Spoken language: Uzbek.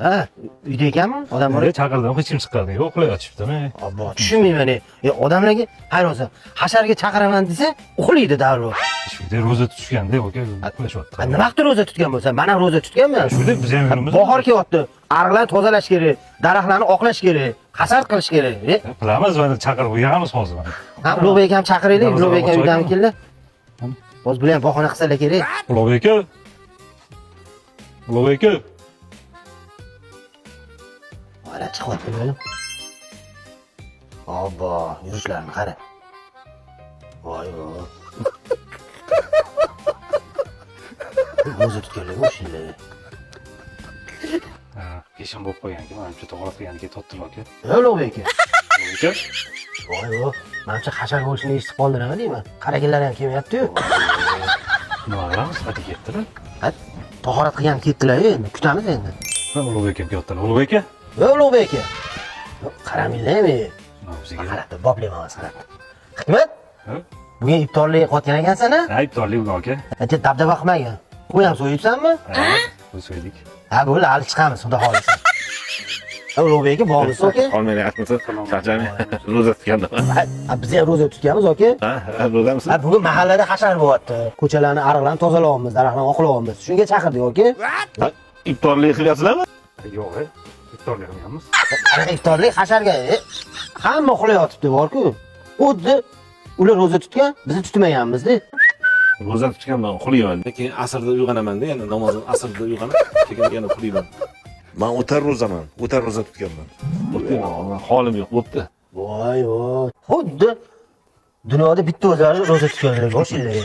Ha, uyda ekanmi? Odam bor. Chaqirdim, hech kim chiqqani yo'q, uxlab yotishibdi. Obbo, tushunmayman. Odamlarga hayronsan. Hasharga chaqiraman desa, uxlaydi darrov. Shunda ro'za tutishganda aka, uxlashyapti. Nima qilib ro'za tutgan bo'lsa, men ham ro'za tutganman. Shunda biz ham yuribmiz. Bahor kelyapti. Ariqlarni tozalash kerak, daraxtlarni oqlash kerak, hasar qilish kerak. Bilamiz, mana chaqirib uyg'amiz hozir mana. Ha, Ulug'bek akam chaqiraylik, Darvoza Ulug'bek akam ochaylikmi? uydami keldi? Hozir bular ham bahona qilsalar kerak. Ulug'bek aka. Ulug'bek aka. Mana chiqyapti o'g'lim. Obbo, yurishlarini qara. Voy voy. Ro'za tutganlarga o'xshaydi. Ha, peshin bo'lib qolganki, manimcha to'g'ri qilgani ketyaptilar aka. Ulug'bek aka. Ulug'bek aka. Voy voy, manimcha hashar bo'lishini eshitib qoldilar deyman. Qaraganlar ham kelmayapti-yu. Nima qilamiz? Qayerga ketdilar? Ha, tahorat qilgan ketdilar endi, kutamiz endi. Ha, Ulug'bek akam kelyaptilar. Ulug'bek aka. Ulug'bek aka. Qaramanglar-mi? Bizga. Qarabdi, boplayman qarabdi. Hikmat, Ha? bugun iftorlik qilayotgan ekansan a? Ha, iftorlik bugun aka. Ancha dabdaba qilmagin. Qo'y ham so'yibsanmi? Ha, qo'y so'ydik. Ha, bo'ldi, hali chiqamiz, xudo xohlasa. Ulug'bek aka, bormisiz aka? Qolmayapmiz. Charchamay. Ro'za tutgandim. Ha, biz ham ro'za tutganmiz aka. Ha, ro'zamisiz? Ha, bugun mahallada hashar bo'lyapti. Ko'chalarni, ariqlarni tozalayapmiz, daraxtlarni oqlayapmiz. Shunga chaqirdik aka. Ha, iftorlik qilyapsizlarmi? Yo'q, iftorlik qilganmiz. Qanaqa iftorlik hasharga? Hamma uxlayotibdi bor-ku. Xuddi ular ro'za tutgan, biz tutmaganmiz-da. Ro'za tutganman, uxlayman. Keyin asrda uyg'onaman-da, yana namozni asrda uyg'onib, keyin yana uxlayman. Man o'tar ro'zaman, o'tar ro'za tutganman. Bo'pti, holim yo'q, bo'pti. Voy voy. Xuddi dunyoda bitta o'zlari ro'za tutganlar o'xshaydi.